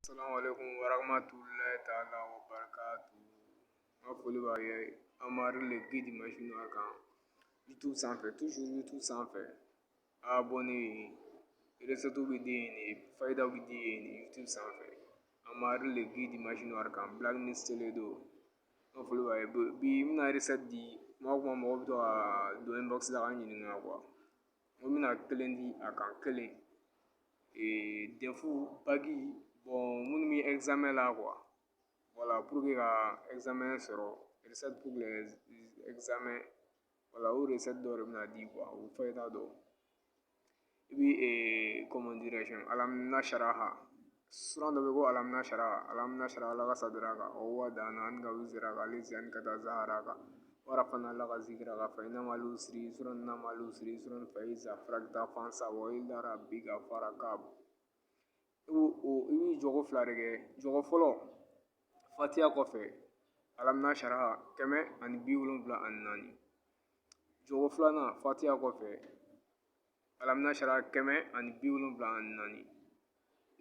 Assalamu alaikum warahmatullahi ta'ala wa barakatuh. N ka foli b'a ye Amari le guide magie noire kan YouTube sanfɛ, toujours YouTube sanfɛ. Abonné yen, recette bɛ di yen de, fayida bɛ di yen de YouTube sanfɛ. Amari le guide magie noire kan, Black News Télé don. N ka foli b'a ye. Bi n bɛna recette di. Kuma o kuma, mɔgɔ bɛ to ka don inbox la ka n ɲininka quoi. N ko n bɛna kelen di a kan, kelen. DEF, bac, bon, minnu bɛ examen la quoi. Voilà, pour que ka examen sɔrɔ, recette pour les examens. Voilà, o recette dɔ de bɛna di quoi, o fayida dɔ. I bɛ, comment dirais-je, alam nasharaha, suran dɔ bɛ ko alam nasharaha, alam nasharaha laka sadraka wa wada'na anka wizraka allazi anqada zahraka wa rafa'na laka zikraka fa inna ma'al usri yusran, inna ma'al usri yusran, fa iza faragta fansab wa ila rabbika farghab. I b'o o, i b'i jɔko fila de kɛ. Jɔko fɔlɔ, fatiya kɔfɛ, alam nasharaha 174. Jɔko filanan, fatiya kɔfɛ, alam nasharaha 174.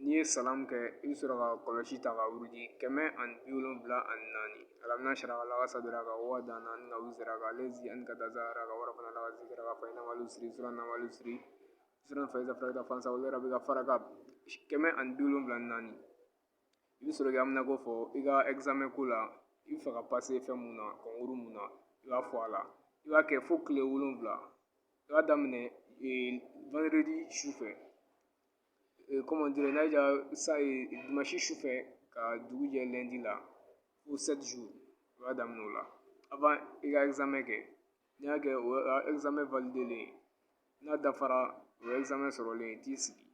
N'i ye salamu kɛ, i bɛ sɔrɔ ka kɔlɔsi ta ka wurudi 174: alam nasharaha laka sadraka wa wada'na anka wizraka allazi anqada zahraka wa rafa'na laka zikraka fa inna ma'al usri yusran, inna ma'al usri yusran, fa iza faragta fansab wa ila rabbika farghab, 174. I bɛ sɔrɔ k'i haminako fɔ i ka examen ko la, i bɛ fɛ ka passer fɛn mun na, concours mun na, i b'a fɔ a la. I b'a kɛ fo tile 7. I b'a daminɛ vendredi su fɛ, comment dire, n'a y'i sa, dimanche su fɛ ka dugu jɛ lundi la, fo 7 jours. I b'a daminɛ o la avant i ka examen kɛ. N'i y'a kɛ, o examen validé len, n'a dafara, o examen sɔrɔlen, i t'i sigi,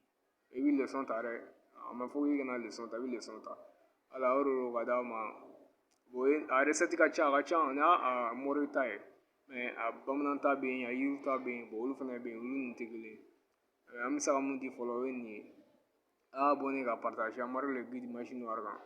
i bɛ leçon ta dɛ. A ma fɔ k'i kana leçon ta, i bɛ leçon ta. Ala o de don ka d'a ma. O a recette ka ca, a ka ca n'a a mori ta ye, mais a bamanan ta bɛ yen, a yiriw ta bɛ yen. Bon, olu fana bɛ yen, olu ninnu tɛ kelen ye. An bɛ se ka mun di fɔlɔ, o ye nin ye. A abonné ka partager Amari le guide magie noire kan.